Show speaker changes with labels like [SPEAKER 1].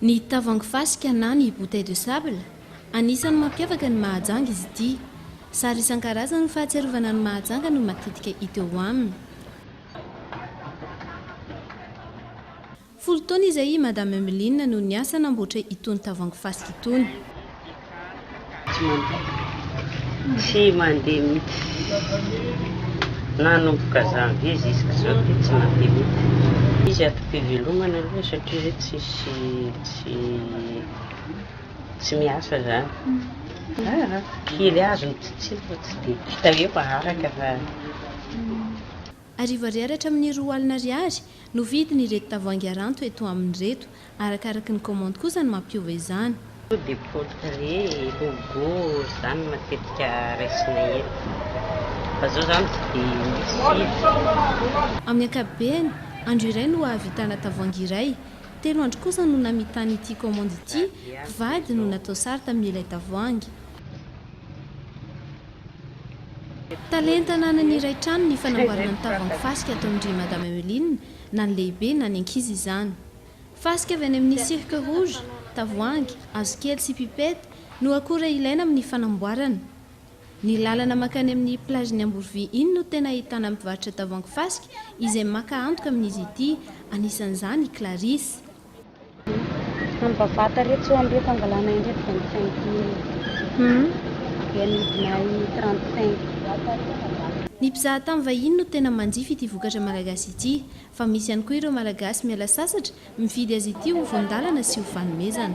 [SPEAKER 1] Ny tavoahangy fasika na ny bouteille de sable, anisan'ny mampiavaka ny Mahajanga izy ity. Sary isan-karazany ho fahatsiarovana an'i Mahajanga no matetika hita eo aminy. Folo taona izay i Madame Emeline no niasa namboatra itony tavoahangy fasika itony.
[SPEAKER 2] Tsy mandeha, tsy mandeha mihitsy. Nanomboka janvier jusque zao dia tsy mandeha mihitsy. Izy atom-pivelomana aloha satria zay tsisy tsy tsy miasa zany. Ah, kely azo no tsitsina fa tsy dia hita hoe maharaka fa.
[SPEAKER 1] Arivo ariary hatramin'ny 20 ariary no vidin'ireto tavoahangy aranto eto aminy ireto. Arakaraky ny kaomandy kosa no mampiova izany.
[SPEAKER 2] Dia portrait, logo, izany no matetika raisinay eto. Fa izao izany tsy dia misy firy.
[SPEAKER 1] Amin'ny ankapobeny, andro iray no ahavitana tavoahangy iray. Telo andro kosa no namitany ity kaomandy ity, mpivady no natao sary tamin'ilay tavoahangy. Talenta ananan'ny iray trano ny fanamboarana ny tavoahangy fasika ataon-dry Madame Emeline, na ny lehibe na ny ankizy izany. Fasika avy any amin'ny Cirque Rouge, tavoahangy, hazokely sy pipette no akora ilaina amin'ny fanamboarana. Ny lalana mankany amin'ny plage-n'ny Amborovy iny no tena ahitana mpivarotra tavoahangy fasika izay maka antoka amin'izy ity, anisan'izany i Clarisse.
[SPEAKER 3] Amin'ny bavata reto zao amin'ireto angalanay an'ireto 25 mille dia amidinay 35.
[SPEAKER 1] Ny mpizahatany vahiny no tena manjifa ity vokatra malagasy ity fa misy ihany koa ireo Malagasy miala sasatra mividy azy ity ho voan-dalana sy ho fanomezana.